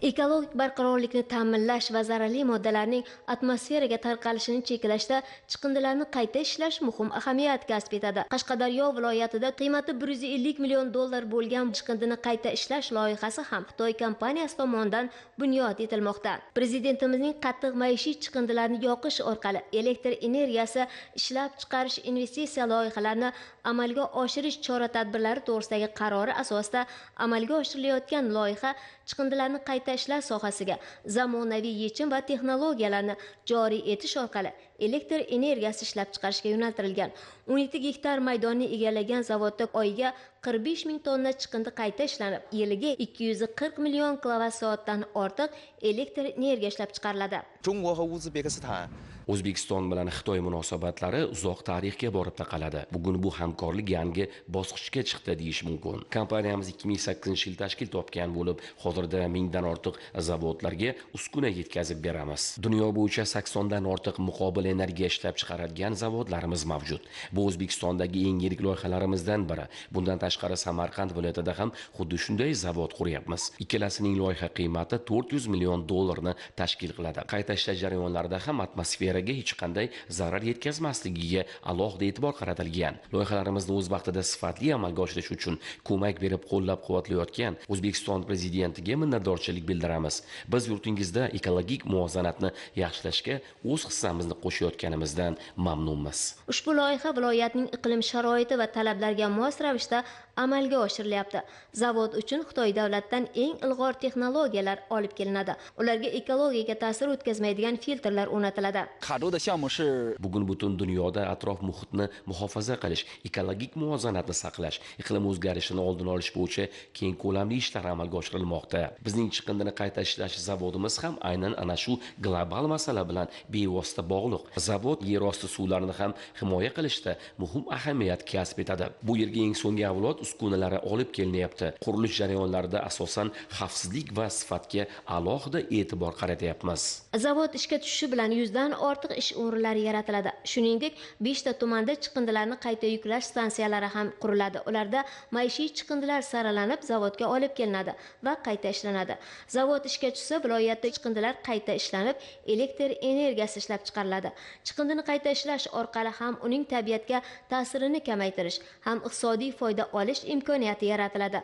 Ekologik barqarorlikni ta'minlash va zararli moddalarning atmosferaga tarqalishini cheklashda chiqindilarni qayta ishlash muhim ahamiyat kasb etadi. Qashqadaryo viloyatida qiymati 150 million dollar bo'lgan chiqindini qayta ishlash loyihasi ham Xitoy kompaniyasi tomonidan bunyod etilmoqda. Prezidentimizning qattiq maishiy chiqindilarni yoqish orqali elektr energiyasi ishlab chiqarish investitsiya loyihalarini amalga oshirish chora-tadbirlari to'g'risidagi qarori asosida amalga oshirilayotgan loyiha chiqindilarni qayta ishlash sohasiga zamonaviy yechim va texnologiyalarni joriy etish orqali elektr energiyasi ishlab chiqarishga yo'naltirilgan. 12 gektar maydonni egallagan zavodda oyiga 45 ming tonna chiqindi qayta ishlanib, yiliga 240 million kilovat soatdan ortiq elektr energiya ishlab chiqariladi. O'zbekiston bilan Xitoy munosabatlari uzoq tarixga borib taqaladi. Bugun bu hamkorlik yangi bosqichga chiqdi deyish mumkin. Kompaniyamiz 2008-yil tashkil topgan bo'lib, hozirda 1000 dan ortiq zavodlarga uskuna yetkazib beramiz. Dunyo bo'yicha 80 dan ortiq muqobil energiya ishlab chiqaradigan zavodlarimiz mavjud. Bu O'zbekistondagi eng yirik loyihalarimizdan biri. Bundan tashqari Samarqand viloyatida ham xuddi shunday zavod quryapmiz. Ikkalasining loyiha qiymati 400 million dollarni tashkil qiladi. Qayta ishlash jarayonlarida ham atmosfera hech qanday zarar yetkazmasligiga alohida e'tibor qaratilgan. Loyihalarimizni o'z vaqtida sifatli amalga oshirish uchun ko'mak berib qo'llab-quvvatlayotgan O'zbekiston prezidentiga minnatdorchilik bildiramiz. Biz yurtingizda ekologik muvozanatni yaxshilashga o'z hissamizni qo'shayotganimizdan mamnunmiz. Ushbu loyiha viloyatning iqlim sharoiti va talablariga mos ravishda amalga oshirilyapti. Zavod uchun Xitoy davlatidan eng ilg'or texnologiyalar olib kelinadi. Ularga ekologiyaga ta'sir o'tkazmaydigan filtrlar o'rnatiladi. Bugun butun dunyoda atrof muhitni muhofaza qilish, ekologik muvozanatni saqlash, iqlim o'zgarishini oldini olish bo'yicha keng ko'lamli ishlar amalga oshirilmoqda. Bizning chiqindini qayta ishlash zavodimiz ham aynan ana shu global masala bilan bevosita bog'liq. Zavod yer osti suvlarini ham himoya qilishda muhim ahamiyat kasb etadi. Bu yerga eng so'nggi avlod uskunalari olib kelinyapti. Qurilish jarayonlarida asosan xavfsizlik va sifatga alohida e'tibor qaratyapmiz. Zavod ishga tushishi bilan 100 dan ortiq ish o'rinlari yaratiladi. Shuningdek, 5 ta tumanda chiqindilarni qayta yuklash stansiyalari ham quriladi. Ularda maishiy chiqindilar saralanib, zavodga olib kelinadi va qayta ishlanadi. Zavod ishga tushsa, viloyatda chiqindilar qayta ishlanib, elektr energiyasi ishlab chiqariladi. Chiqindini qayta ishlash orqali ham uning tabiatga ta'sirini kamaytirish, ham iqtisodiy foyda olish imkoniyati yaratiladi.